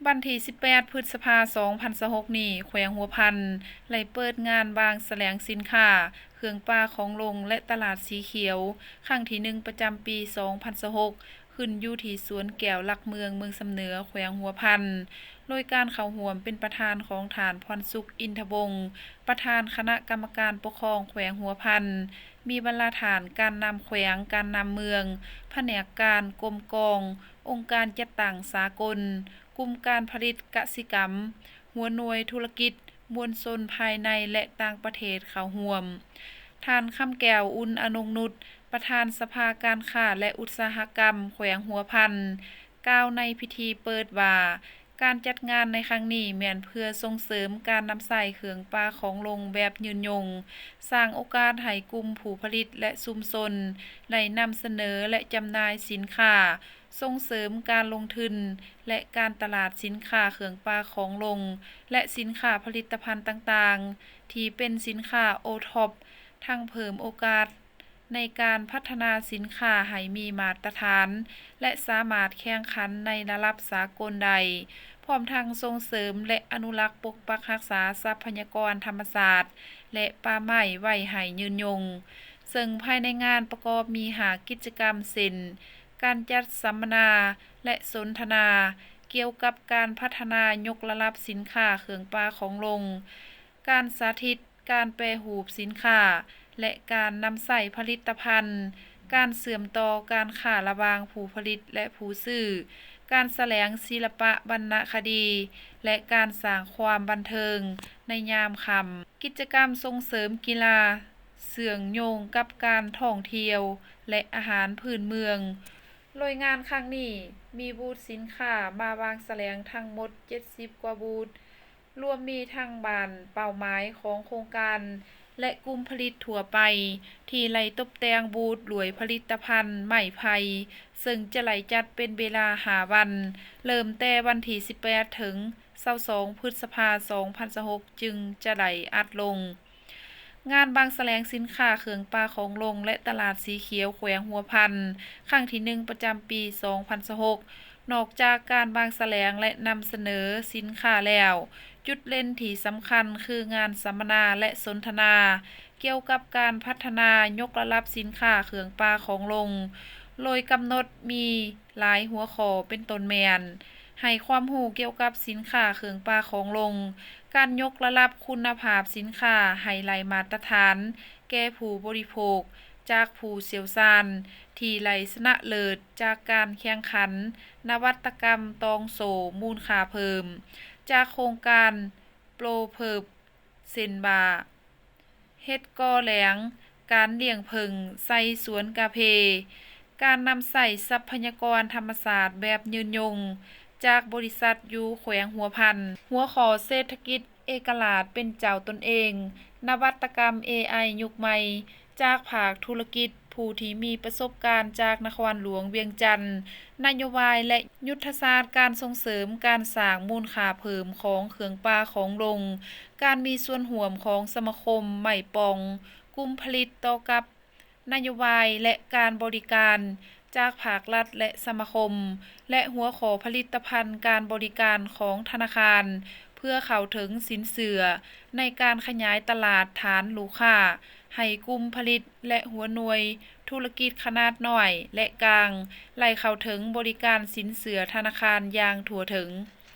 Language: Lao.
ວັນທີສິບແປດ ພຶດສະພາ ສອງພັນຊາວຫົກນີ້, ແຂວງຫົວພັນໄດ້ເປີດງານວາງສະແຫຼງສິນຄ້າເຄື່ອງປ່າຂອງລົງ ແລະ ຕະຫຼາດສີຂຽວ ຄັ້ງທີໜຶ່ງ ປະຈຳປີ ສອງພັນຊາວຫົກ ຂຶ້ນຢູ່ທີ່ສວນແກ້ວຫຼັກເມືອງ ເມືອງຊຳເໜືອ ແຂວງຫົວພັນ, ໂດຍການເຂົ້າຮ່ວມເປັນປະທານຂອງທ່ານ ພອນສຸກ ອິນທະວົງ ປະທານຄະນະກຳມະການປົກຄອງແຂວງຫົວພັນ, ມີບັນດາທ່ານການນຳແຂວງ, ການນຳເມືອງ, ພະແນກການ, ກົມກອງ, ອົງການຈັດຕັ້ງສາກົນ, ກຸ່ມການຜະລິດກະສິກຳ, ຫົວໜ່ວຍທຸລະກິດ, ມວນຊົນພາຍໃນ ແລະ ຕ່າງປະເທດເຂົ້າຮ່ວມ. ທ່ານ ຄຳແກ້ວ ອຸ່ນອະນົງນຸດ ປະທານສະພາການຄ້າ ແລະ ອຸດສາຫະກຳແຂວງຫົວພັນ ກ່າວໃນພິທີເປີດວ່າ, ການຈັດງານໃນຄັ້ງນີ້ແມ່ນເພື່ອສົ່ງເສີມການນຳໃຊ້ເຄື່ອງປ່າຂອງລົງແບບຍືນຍົງ, ສ້າງໂອກາດໃຫ້ກຸ່ມຜູ້ຜະລິດ ແລະ ຊຸມຊົນໄດ້ນຳສະເໜີ ແລະ ຈຳໜ່າຍສິນຄ້າ, ສົ່ງເສີມການລົງທຶນ ແລະ ການຕະຫຼາດສິນຄ້າເຄື່ອງປ່າຂອງລົງ ແລະ ສິນຄ້າຜະລິດຕະພັນຕ່າງໆ ທີ່ເປັນສິນຄ້າໂອທັອບ, ທັງເພີ່ມໂອກາດ ໃນການພັດທະນາສິນຄ້າໃຫ້ມີມາດຕະຖານ ແລະ ສາມາດແຂ່ງຂັນໃນລະດັບສາກົນໄດ້, ພ້ອມທັງສົ່ງເສີມ ແລະ ອະນຸລັກປົກປັກຮັກສາຊັບພະຍາກອນທຳມະຊາດ ແລະ ປ່າໄມ້ໄວ້ໃຫ້ຍືນຍົງ. ເຊິ່ງພາຍໃນງານປະກອບມີຫ້າກິດຈະກຳ ເຊັ່ນ ການຈັດສຳມະນາ ແລະ ສົນທະນາກ່ຽວກັບການພັດທະນາຍົກລະດັບສິນຄ້າເຄື່ອງປ່າຂອງລົງ, ການສາທິດ ການແປຮູບສິນຄ້າ ແລະ ການນຳໃຊ້ຜະລິດຕະພັນ, ການເຊື່ອມຕໍ່ການຄ້າລະຫວ່າງຜູ້ຜະລິດ ແລະ ຜູ້ຊື້, ການສະແຫຼງສິລະປະວັນນະຄະດີ ແລະ ການສ້າງຄວາມບັນເທີງໃນຍາມຄ່ຳ, ກິດຈະກຳສົ່ງເສີມກິລາ ເຊື່ອມໂຍງກັບການທ່ອງທ່ຽວ ແລະ ອາຫານພື້ນເມືອງ. ໂດຍງານຄັ້ງນີ້ມີບູດສິນຄ້າມາວາງສະແຫຼງທັງໝົດເຈັດສິບກວ່າບູດ, ລວມມີທັງບ້ານເປົ້າໝາຍຂອງໂຄງການ ແລະ ກຸ່ມຜະລິດທົ່ວໄປ ທີ່ໄດ້ຕົບແຕ່ງບູດດ້ວຍຜະລິດຕະພັນໄມ້ໄຜ່, ເຊິ່ງຈະໄດ້ຈັດເປັນເວລາຫ້າວັນ, ເລີ່ມແຕ່ວັນທີສິບແປດ ເຖິງຊາວສອງ ພຶດສະພາ ສອງພັນຊາວຫົກ ຈຶ່ງຈະໄດ້ອັດລົງ. ງານວາງສະແຫຼງສິນຄ້າເຄື່ອງປ່າຂອງລົງ ແລະ ຕະຫຼາດສີຂຽວແຂວງຫົວພັນ ຄັ້ງທີໜຶ່ງ ປະຈຳປີສອງພັນຊາວຫົກ ນອກຈາກການວາງສະແຫຼງ ແລະ ນຳສະເໜີສິນຄ້າແລ້ວ, ຈຸດເດັ່ນທີ່ສຳຄັນຄືງານສຳມະນາ ແລະ ສົນທະນາກ່ຽວກັບການພັດທະນາຍົກລະດັບສິນຄ້າເຄື່ອງປ່າຂອງລົງ, ໂດຍກຳນົດມີຫຼາຍຫົວຂໍ້ ເປັນຕົ້ນແມ່ນ ໃຫ້ຄວາມຮູ້ກ່ຽວກັບສິນຄ້າເຄື່ອງປ່າຂອງລົງ, ການຍົກລະດັບຄຸນນະພາບສິນຄ້າໃຫ້ໄດ້ມາດຕະຖານແກ່ຜູ້ບໍລິໂພກ ຈາກຜູ້ຊ່ຽວຊານທີ່ໄດ້ຊະນະເລີດຈາກການແຂ່ງຂັນນະວັດຕະກຳຕອງໂສ້ມູນຄ່າເພີ່ມ ຈາກໂຄງການໂປຣເພີບ ເຊັ່ນວ່າ ເຫັດກໍແຫຼງ, ການລ້ຽງເຜິ້ງໃສ່ສວນກາເຟ, ການນຳໃຊ້ຊັບພະຍາກອນທຳມະຊາດແບບຍືນຍົງ ຈາກບໍລິສັດຢູ່ແຂວງຫົວພັນ, ຫົວຂໍ້ເສດຖະກິດເອກະລາດເປັນເຈົ້າຕົນເອງ, ນະວັດຕະກຳເອໄອຍຸກໃໝ່ ຈາກພາກທຸລະກິດ, ຜູ້ທີ່ມີປະສົບການຈາກນະຄອນຫຼວງວຽງຈັນ, ນະໂຍບາຍ ແລະ ຍຸດທະສາດການສົ່ງເສີມການສ້າງມູນຄ່າເພີ່ມຂອງເຄື່ອງປ່າຂອງລົງ, ການມີສ່ວນຮ່ວມຂອງສະມາຄົມໄມ້ປ່ອງ, ກຸ່ມຜະລິດຕໍ່ກັບນະໂຍບາຍ ແລະ ການບໍລິການຈາກພາກລັດ ແລະ ສະມາຄົມ, ແລະ ຫົວຂໍ້ຜະລິດຕະພັນການບໍລິການຂອງທະນາຄານ ເພື່ອເຂົ້າເຖິງສິນເຊື່ອໃນການຂະຫຍາຍຕະຫຼາດຖານລູກຄ້າ ໃຫ້ກຸ່ມຜະລິດ ແລະ ຫົວໜ່ວຍທຸລະກິດຂະໜາດນ້ອຍ ແລະ ກາງ ໄດ້ເຂົ້າເຖິງບໍລິການສິນເຊື່ອທະນາຄານຢ່າງທົ່ວເຖິງ.